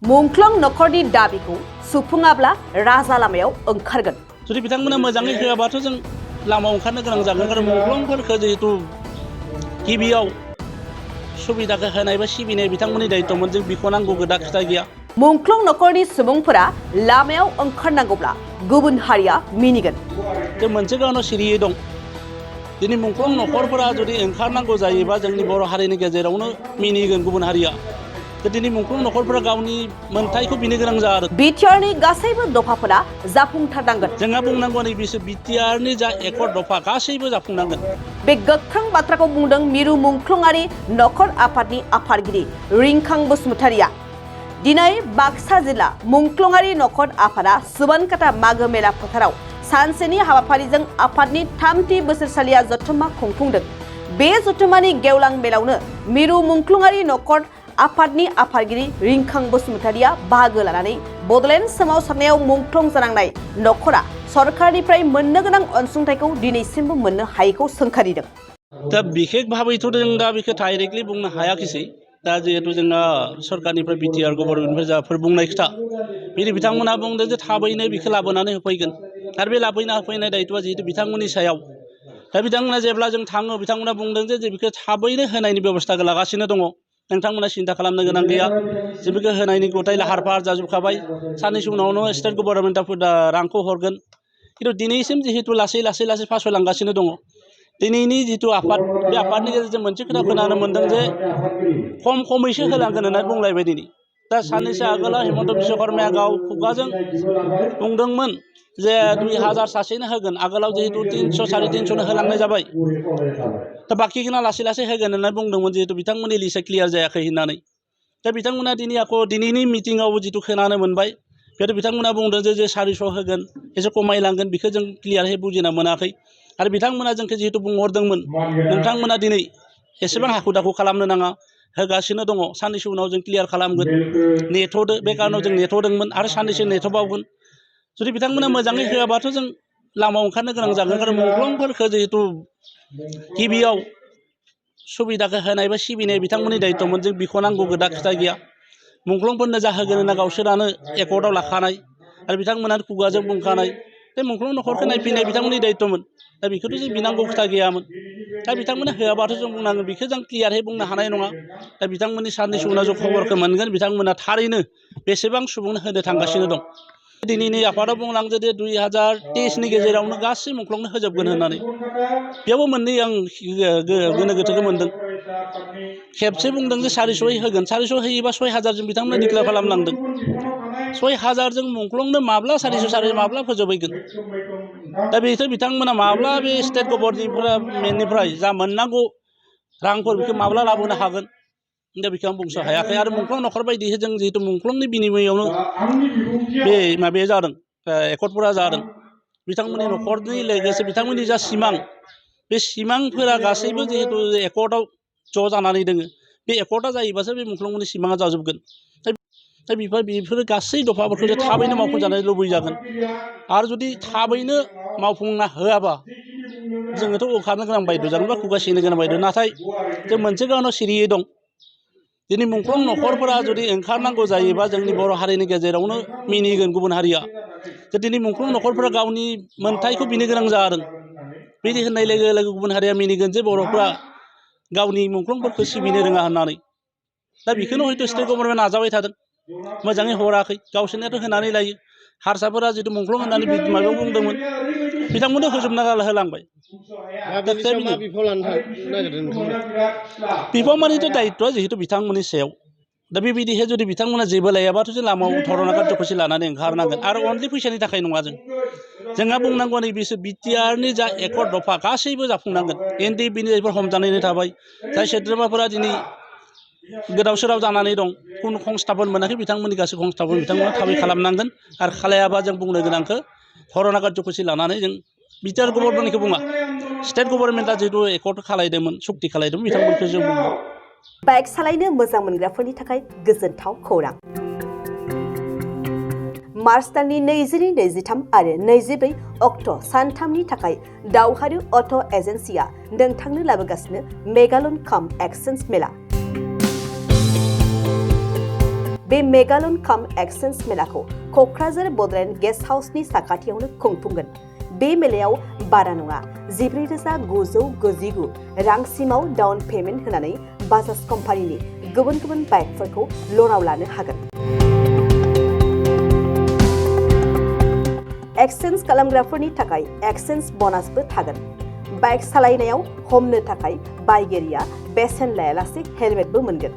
मुंख्लं नखरनि दाबिखौ सुफुङाब्ला राजा लामायाव ओंखारगोन। जुदि बिथांमोना मोजाङै होआबाथ' जों लामायाव ओंखारनो गोनां जागोन आरो मुंख्लंफोरखौ जिहेतु गिबियाव सुबिदाखौ होनाय बा सिबिनाय बिथांमोननि दायित्वमोन जों बेखौ नांगौ गोदा खोथा गैया। मुंख्लं नखरनि सुबुंफोरा लामायाव ओंखारनांगौब्ला गुबुन हारिया मिनिगोन। जों मोनसे गावनाव सिरियै दं। दिनै मुंख्लं नखरफोरा जुदि ओंखारनांगौ जायोबा जोंनि बर' हारिनि गेजेरावनो मिनिगोन गुबुन हारिया। दिनै मुंख्लं नखरफोरा गावनि मोन्थायखौ बिनो गोनां जादों। बिटिआरनि गासैबो दफाफोरा जाफुंथारनांगोन। जोंहा बुंनांगौ नै बिसोर बिटिआरनि जा एकर्ड दफा गासैबो जाफुंनांगोन। बे गोख्रों बाथ्राखौ बुंदों मिरु मुंख्लंआरि नखर आफादनि आफादगिरि रिंखां बसुमतारिया। दिनै बाक्सा जिल्ला मुंख्लंआरि नखर आफादा सुबनकाटा मागो मेला फोथाराव सानसेनि हाबाफारिजों आफादनि 3थि बोसोरसालिया जथुम्मा खुंफुंदों। बे जथुम्मानि गेवलां मेलावनो मिरु मुंख्लंआरि नखर आफादनि आफादगिरि रिंखां बसुमतारिया बाहागो लानानै बडलेण्ड सोमावसारनायाव मुंख्लं जानांनाय नखरा सरकारनिफ्राय मोननो गोनां अनसुंथाइखौ दिनैसिमबो मोननो हायैखौ सोंखारिदों। दा बिखेक भाबैथ' जों दा बेखौ डाइरेक्टलि बुंनो हायाखिसै। दा जिहेतु जोंहा सरकारनिफ्राय बिटिआर गभर्नमेन्टनिफ्राय जाफोर बुंनाय खोथा बिदि बिथांमोना बुंदों जे थाबैनो बेखौ लाबोनानै होफैगोन आरो बे लाबोना होफैनाय दायित्वआ जिहेतु बिथांमोननि सायाव। दा बिथांमोना जेब्ला जों थाङो बिथांमोना बुंदों जे बेखौ थाबैनो होनायनि बेबस्थाखौ लागासिनो दङ। नोंथांमोना सिन्था खालामनो गोनां गैया। जे बेखौ होनायनि गथाय लाहार फाहार जाजोबखाबाय। साननैसो उनावनो स्टेट गभर्नमेन्टआ रांखौ हरगोन। खिन्थु दिनैसिम जिहेतु लासै फासयलांगासिनो दङ। दिनैनि जिथु आफाद बे आफादनि गेजेरजों मोनसे खोथा खोनानो मोन्दों जे खमैसो होलांगोन होननानै बुंलायबाय दिनै। दा साननैसो आगोलाव हिमन्त बिश्व शर्माया गाव खुगाजों बुंदोंमोन जे 2000 सासेनो होगोन। आगोलाव जिहेतु 300 350नो होलांनाय जाबाय। दा बाखिखौना लासै होगोन होननानै बुंदोंमोन जिहेतु बिथांमोननि लिस्टआ क्लियार जायाखै होननानै। दा बिथांमोना दिनैनि मिटिंआव जिथु खोनानो मोनबाय बेयाव बिथांमोना बुंदों जे 400 होगोन एसे खमायलांगोन बेखौ जों क्लियारहै बुजिना मोनाखै। आरो बिथांमोना जोंखौ जिहेतु बुंहरदोंमोन नोंथांमोना दिनै एसेबां हाखु दाखु खालामनो नाङा होगासिनो दङ साननैसो उनाव जों क्लियार खालामगोन नेथ'दो। बे कारनाव जों नेथ'दोंमोन आरो साननैसो नेथ'बावगोन। जुदि बिथांमोना मोजाङै होआबाथ' जों लामायाव ओंखारनो गोनां जागोन आरो मुंख्लंफोरखौ जिहेतु गिबियाव सुबिदाखौ होनाय बा सिबिनाय बिथांमोननि दायित्वमोन जों बेखौ नांगौ गोदा खोथा गैया। मुंख्लंफोरनो जाहोगोन होनना गावसोरानो एकर्डआव लाखानाय आरो बिथांमोना खुगाजों बुंखानाय बे मुंख्लं नखरखौ नायफिननाय बिथांमोननि दायित्वमोन। दा बेखौथ' जों बिनांगौ खोथा गैयामोन। दा बिथांमोना होआबाथ' जों बुंनांगोन बेखौ जों क्लियारहै बुंनो हानाय नङा। दा बिथांमोननि साननैसो उनाव जों खबरखौ मोनगोन बिथांमोना थारैनो बेसेबां सुबुंनो होनो थांगासिनो दं। दिनैनि आफादा बुंलांदो जे 2023नि गेजेरावनो गासै मुंख्लंनो होजोबगोन होननानै। बेयावबो मोननै आं गोनो गोथोखौ मोनदों। खेबसे बुंदों जे 400 होगोन। 400 होयोबा 6000 जों बिथांमोना डिक्लेयार खालामलांदों। 6000 जों मुंख्लंनो माब्ला 400 माब्ला फोजोबहैगोन। दा बेखौ बिथांमोना माब्ला बे स्टेट गभर्नमेन्टनिफ्राय जा मोननांगौ रांफोर बेखौ माब्ला लाबोनो हागोन। दा बेखौ आं बुंस' हायाखै। आरो मुंख्लं नखर बायदियै जों जिहेतु मुंख्लंनि बिनिमयआवनो बे माबाया जादों एकर्डफोरा जादों। बिथांमोननि नखरनि लोगोसे बिथांमोननि जा सिमां बे सिमांफोरा गासैबो जिहेतु एकर्डआव ज' जानानै दोङो। बे एकर्डआ जायोबासो बे मुंख्लंनि सिमाङा जाजोबगोन। दा बेफोर गासै दफाफोरखौ जे थाबैनो मावफुंजानाय लुबैजागोन। आरो जुदि थाबैनो मावफुंना होआबा जोङोथ' ओंखारनो गोनां बायद' जागोन बा खुगा सिनो गोनां बायद'। नाथाय जों मोनसे गावनाव सिरियै दं। दिनै मुंख्लं नखरफोरा जुदि ओंखारनांगौ जायोबा जोंनि बर' हारिनि गेजेरावनो मिनिगोन गुबुन हारिया। जे दिनै मुंख्लं नखरफोरा गावनि मोन्थायखौ बिनो गोनां जादों। बिदि होननाय लोगो लोगो गुबुन हारिया मिनिगोन जे बर'फ्रा गावनि मुंख्लंफोरखौ सिबिनो रोङा होननानै। दा बेखौनो हयथ' स्टेट गभर्नमेन्टआ नाजाबाय थादों। मोजाङै हराखै। गावसोरनियाथ' होनानै लायो। हारसाफोरा जिथु मुंख्लं होननानै माबायाव बुंदोंमोन बिथांमोननो होजोबना होलांबाय। बिफाव मानिथ' दायित्वआ जिहेतु बिथांमोननि सायाव। दा बेबायदिहाय जुदि बिथांमोना जेबो लायाबाथ' जों लामायाव धरना कार्यखौसो लानानै ओंखारनांगोन। आरो अनलि फैसानि थाखाय नङा जोंहा बुंनांगौ नै बिसोर बिटिआरनि जा एकर्ड दफा गासैबो जाफुंनांगोन। एनडिएफबिनि जायफोर हमजानानै थाबाय जाय सोद्रोमाफोरा दिनै गोदाव सोराव जानानै दं खुनु संस्थापन मोनाखै बिथांमोननि गासै संस्थापन बिथांमोना थाबै खालामनांगोन। आरो खालायाबा जों बुंनो गोनांखौ धरना कार्यखौसो लानानै जों बिटिआर गभर्नमेन्टनिखौ बुङा स्टेट गभर्नमेन्टआ जिहेतु एकर्ड खालायदोंमोन सुक्ति खालायदोंमोन बिथांमोनखौ जों बुङो। बाइक सालायनो मोजां मोनग्राफोरनि थाखाय गोजोनथाव खौरां। मार्च दाननि 20, 23 आरो 24 अक्ट' सानथामनि थाखाय दावहारु अट' एजेन्सिया नोंथांनो लाबोगासिनो मेगालन काम एक्सचेन्ज मेला। बे मेगालन काम एक्सचेन्ज मेलाखौ क'क्राझार बड'लेण्ड गेस्ट हाउसनि साखाथियावनो खुंफुंगोन। बे मेलायाव बारा नङा 14,999 रांसिमाव डाउन पेमेन्ट होनानै बाजाज कम्पानिनि गुबुन गुबुन बाइकफोरखौ ल'नाव लानो हागोन। एक्सचेन्ज खालामग्राफोरनि थाखाय एक्सचेन्ज ब'नासबो थागोन। बाइक सालायनायाव हमनो थाखाय बायगिरिया बेसेन लायालासे हेलमेटबो मोनगोन।